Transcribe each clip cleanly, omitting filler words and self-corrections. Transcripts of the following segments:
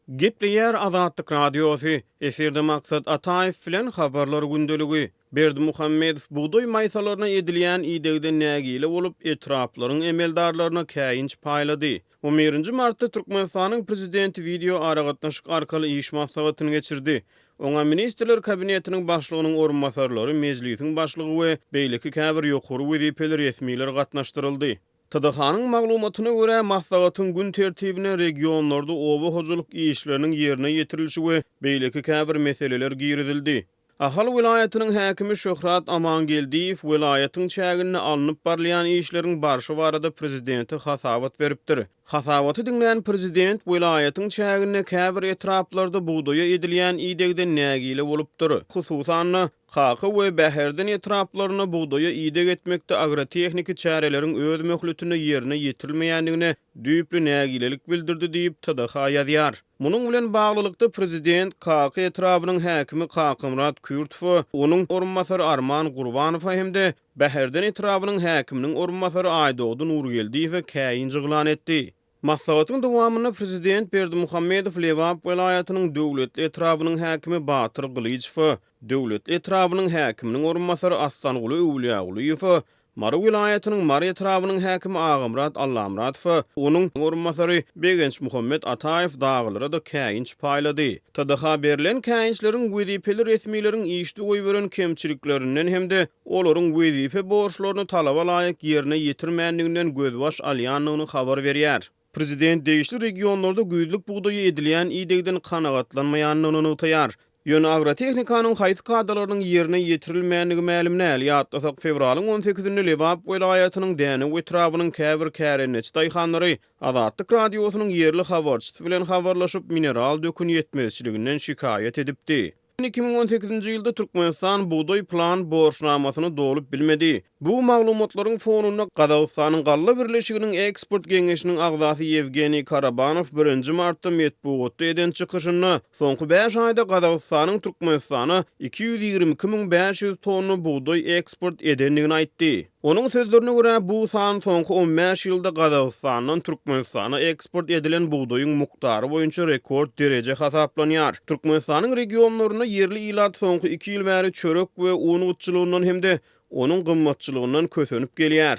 Gepleýär Azatlyk Radiosy, Efirde Maksat Ataýew bilen Habarlar gündeligi. Berdimuhamedow bugdaý maýsalaryna edilýän idegden nägile bolup, etraplaryň emeldarlaryna käýinç paýlady. On birinji martda Türkmenistanyň Prezidenti wideo aragatnaşyk arkaly iş maslahatyny geçirdi. Oňa Ministrler Kabinetiniň Başlygynyň orunbasarlary, Mejlisiň Başlygy we beýleki käbir ýokary wezipeli resmiler gatnaşdyryldy. TDH-nyň maglumatyna görä, maslahatyň gün tertibine regionlarda oba hojalyk işleriniň ýerine ýetirilişi we beýleki käbir meseleler girizildi. Ahal welaýatynyň häkimi Şöhrat Amangeldiýew welaýatyň çäginde alnyp barylýan işleriň barşy barada prezidente hasabat beripdir. Hasabaty diňlän prezident welaýatyň çäginde käbir etraplarda bugdaýa edilýän idegden nägile bolupdyr. Hususan-da, Kaka we Bäherden etraplarynda bugdaýa ideg etmekde agrotehniki çäreleriň öz möhletinde ýerine ýetirilmeýändigine düýpli nägilelik bildirdi diýip, TDH ýazýar. Munuň bilen baglylykda, prezident Kaka etrabynyň häkimi Kakamyrat Kürtowa, onuň orunbasary Arman Gurbanowa hem-de Bäherden etrabynyň häkiminiň orunbasary Aýdogdy Nurgeldiýewe käýinç yglan etdi. Maslahatyň dowamynda prezident Berdimuhamedow Lebap welaýatynyň Döwletli etrabynyň häkimi Batyr Gylyjowa, Döwletli etrabynyň häkiminiň orunbasary Aslanguly Öwülýagulyýewe, Mary welaýatynyň Mary etrabynyň häkimi Agamyrat Allamyradowa, onuň orunbasary Begençmuhammet Ataýew dagylara-da käýinç paýlady. TDH berlen käýinçleriň wezipeli resmileriň işde goýberen kemçiliklerinden hem-de olaryň wezipe borçlaryny talaba laýyk ýerine ýetirmändiginden gözbaş alýandygyny habar berýär. Prezident degişli regionlarda güýzlük bugdaýa edilýän idegden kanagatlanmaýandygyny nygtaýar. Ýöne agrotehnikanyň haýsy kadalarynyň ýerine ýetirilmändigi mälim däl. Ýatlasak, fewralyň on sekizinde Lebap welaýatynyň Dänew etrabynyň käbir kärendeçi daýhanlary Azatlyk Radiosynyň ýerli habarçysy bilen habarlaşyp, mineral dökün ýetmezçiliginden şikaýat edipdi. 2018-nji ýylda Türkmenistan bugdaý plan borçnamasyny dolup bilmedi. Bu maglumatlaryň fonunda Gazagystanyň Galla birleşiginiň eksport geňeşiniň agzasy Ýewgeniý Karabanow birinji martda metbugatda eden çykyşynda soňky bäş aýda Gazagystanyň Türkmenistana 222 500 tonna bugdaý eksport edendigini aýtdy. Onuň sözlerine görä, bu san soňky on bäş ýylda Gazagystandan Türkmenistana eksport edilen bugdaýyň mukdary boýunça rekord dereje hasaplanýar. Türkmenistanyň regionlarynda ýerli ilat soňky iki ýyl bäri çörek we un gytçylygyndan hem-de onuň gymmatçylygyndan kösenip gelýär.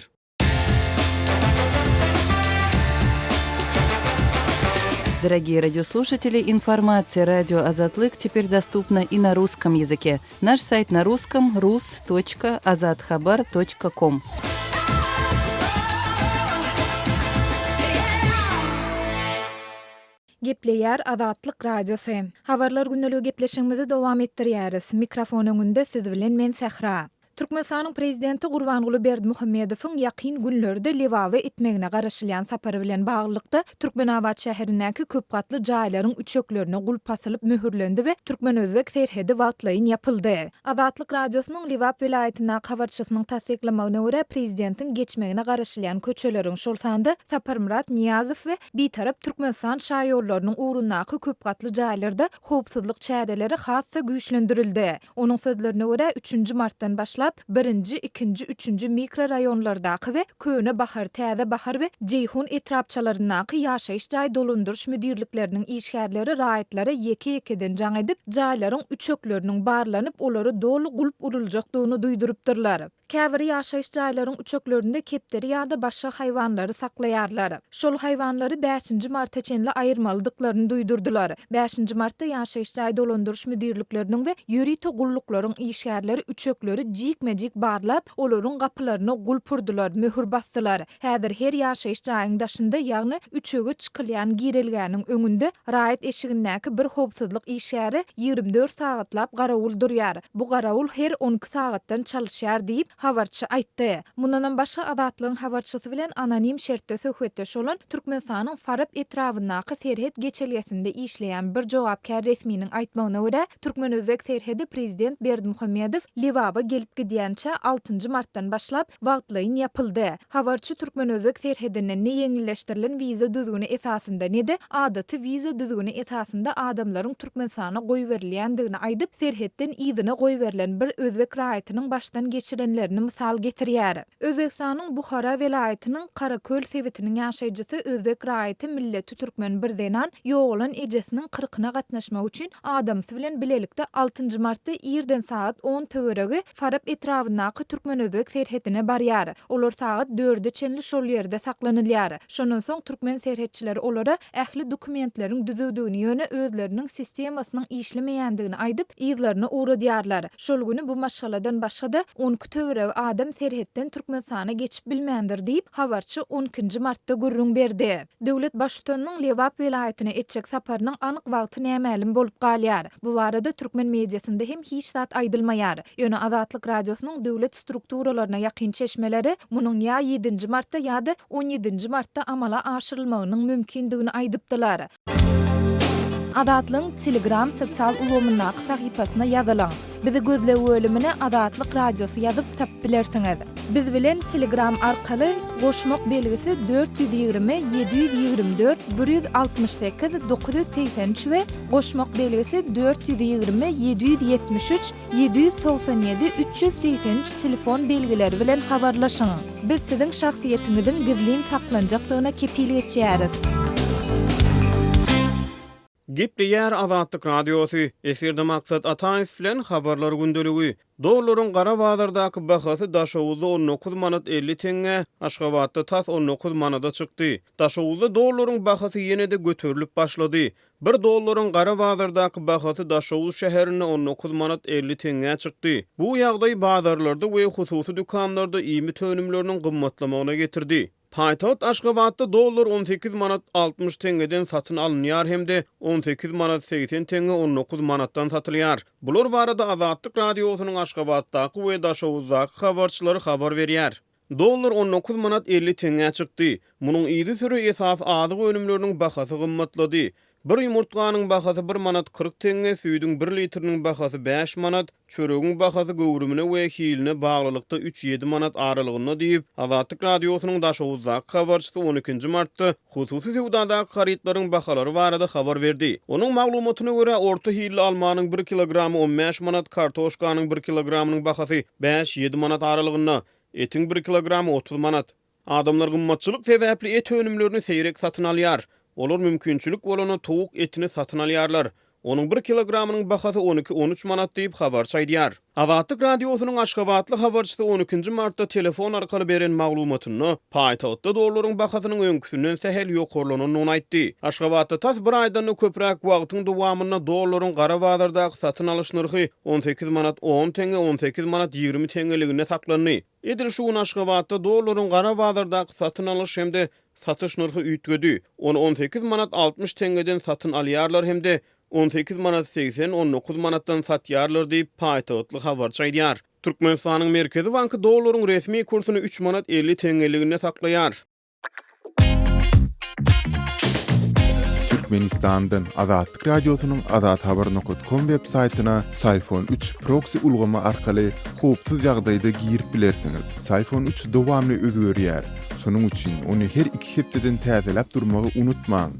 Дорогие радиослушатели, информация радио Азатлык теперь доступна и на русском языке. Наш сайт на русском rus.azathabar.com. Gepleýär Azatlyk Radiosy. Habarlar gündeligi gepleşigimizi dowam etdirýäris. Mikrofon öňünde siz bilen men Sähra. Türkmenistanyň Prezidenti Gurbanguly Berdimuhamedowyň ýakyn günlerde Lebaba etmegine garaşylýan sapary bilen baglylykda, Türkmenabat şäherindäki köp gatly jaýlaryň üçeklerine gulp asylyp möhürlendi we türkmen-özbek serhedi wagtlaýyn ýapyldy. Azatlyk Radiosynyň Lebap welaýatyndaky habarçysynyň tassyklamagyna görä, prezidentiň geçmegine garaşylýan köçeleriň, şol sanda Saparmyrat Nyýazow we Bitarap Türkmenistan şaýollarynyň ugrundaky köp gatly jaýlarda howpsuzlyk çäreleri has-da güýçlendirildi. Onuň sözlerine görä, üçünji martdan başlap, birinji, ikinji, üçünji mikroraýonlardaky we Köne Bahar, Täze Bahar we Jeýhun etrapçalaryndaky ýaşaýyş jaý dolandyryş müdirlikleriniň işgärleri raýatlara ýeke-ýekeden jaň edip, jaýlaryň üçekleriniň barlanyp, olara doly gulp uruljakdygyny duýdurypdyrlar. Käbir ýaşaýyş jaýlaryň üçeklerinde kepderi ýa-da başga haýwanlary saklaýarlar. Şol haýwanlary bäşinji marta çenli aýyrmalydyklaryny duýdurdylar. Bäşinji martda ýaşaýyş jaý dolandyryş müdirlikleriniň we ýörite gulluklaryň işgärleri üçekleri jikme-jik barlap, olaryň gapylaryna gulp urdular, möhür basdylar. Häzir her ýaşaýyş jaýyň daşynda, ýagny üçege çykylýan girelgäniň öňünde raýat eşigindäki bir howpsuzlyk işgäri 24 sagatlap garawul durýar. Bu garawul her 12 sagatdan çalyşýar diýip, habarçy aýtdy. Mundanam başga Azatlygyň habarçysy bilen anonim şertde söhbetdeş bolan Türkmenistanyň Farap etrabyndaky serhet geçelgesinde işleýän bir jogapkär resminiň aýtmagyna görä, türkmen-özbek serhedi prezident Berdimuhamedow Lebaba gelip gidýänçä altynjy martdan başlap wagtlaýyn ýapyldy. Habarçy türkmen-özbek serhedinden ne ýeňilleşdirilen wiza düzgüni esasynda, ne-de adaty wiza düzgüni esasynda adamlaryň Türkmenistana goýberilýändigini aýdyp, serhetden yzyna goýberilen bir özbek raýatynyň başdan geçirenlerini. sebitlerini mysal getirýär. Özbegistanyň Buhara welaýatynyň Karaköl sebitiniň ýaşaýjysy özbek raýaty milleti türkmen bir zenan ýogalan ejesiniň kyrkyna gatnaşmak üçin adamsy bilen bilelikde altynjy martda irden sagat on töweregi Farap etrabyndaky türkmen-özbek serhedine barýar. Olar sagat dörde çenli şol ýerde saklanylýar. Şondan soň türkmen serhetçileri olara ähli dokumentleriň düzüwdigini, ýöne özleriniň sistemasynyň işlemeýändigini aýdyp, yzlaryna ugradýarlar. Şol güni bu maşgaladan başga-da 12 töweregi adam serhetden Türkmenistana geçip bilmändir diýip, habarçy on ikinji martda gürrüň berdi. Döwlet Baştutanynyň Lebap welaýatyna etjek saparynyň anyk wagty nämälim bolup galýar. Bu barada türkmen mediasynda hem hiç zat aýdylmaýar. Ýöne Azatlyk Radiosynyň döwlet strukturalaryna ýakyn çeşmeleri munuň ýa ýedinji martda ýa-da on ýedinji martda amala aşyrylmagynyň mümkindigini aýdypdylar. Azatlygyň Telegram sosial ulgamyndaky sahypasyna ýazylyň. Bizi gözleg bölümine Azatlyk Radiosy ýazyp tapyp bilersiňiz. Biz bilen Telegram arkaly goşmak belgisi 420 724 168 983 we goşmak belgisi 420 773 797 383 telefon belgileri bilen habarlaşyň. Biz siziň şahsyýetiňiziň gizlin saklanjakdygyna kepil geçýäris. Gepleýär Azatlyk Radiosy, Efirde Maksat Ataýew bilen Habarlar gündeligi. Dollaryň gara bazardaky bahasy Daşoguzda 19 manat 50 teňňä, Aşgabatda tas 19 manada çykdy. Daşoguzda dollaryň bahasy ýene-de göterilip başlady. Bir dollaryň gara bazardaky bahasy Daşoguz şäherinde 19 manat 50 teňňä çykdy. Bu ýagdaý bazarlarda we hususy dükanlarda iýmit önümleriniň gymmatlamagyna getirdi. Paýtagt Aşgabatda dollar 18 manat 60 teňňeden satyn alynýar hem-de 18 manat 80 teňňe 19 manatdan satylýar. Bular barada Azatlyk Radiosynyň Aşgabatdaky we Daşoguzdaky habarçylary habar berýär. Dollar 19 manat 50 teňňä çykdy. Munuň yzysüre esasy azyk önümleriniň bahasy gymmatlady. Bir ýumurtganyň bahasy bir manat 40 teňňe, süýdüň bir litriniň bahasy bäş manat, çöregiň bahasy göwrümine we hiline baglylykda üç-ýedi manat aralygynda diýip, Azatlyk Radiosynyň Daşoguzdaky habarçysy on ikinji martda hususy söwdadaky harytlaryň bahalary barada habar berdi. Onuň maglumatyna görä, orta hilli almanyň bir kilogramy on bäş manat, kartoşkanyň bir kilogramynyň bahasy bäş-ýedi manat aralygynda, etiň bir kilogramy 30 manat. Adamlar gymmatçylyk sebäpli et önümlerini seýrek satyn alýar. Olar mümkinçilik bolanda towuk etini satyn alýarlar. Onuň bir kilogramynyň bahasy on iki-on üç manat diýip, habarçy aýdýar. Azatlyk Radiosynyň aşgabatly habarçysy on ikinji martda telefon arkaly beren maglumatynda, paýtagtda dollaryň bahasynyň öňküsinden sähel ýokarlanandygyny aýtdy. Aşgabatda tas bir aýdan-da köpräk wagtyň dowamynda dollaryň gara bazardaky satyn alyş nyrhy 18 manat on teňňe, 18 manat 20 teňňeliginde saklandy. Edil şu gün Aşgabatda dollaryň gara bazardaky satyn alyş hem-de satyş nyrhy üýtgedi. Ony 18 manat 60 teňňeden satyn alýarlar hem-de 18 manat 80, 19 manatdan satýarlar diýip, paýtagtly habarçy aýdýar. Türkmenistanyň Merkezi banky dollaryň resmi kursuny üç manat 50 teňňeliginde saklaýar. Türkmenistandan Azatlyk Radiosynyň azathabar nokat kom web saýtyna Syfon üç proksi ulgamy arkaly howpsuz ýagdaýda girip bilersiňiz. Syfon üç dowamly özgerýär. Şonuň üçin ony her iki hepdeden täzeläp durmagy unutmaň.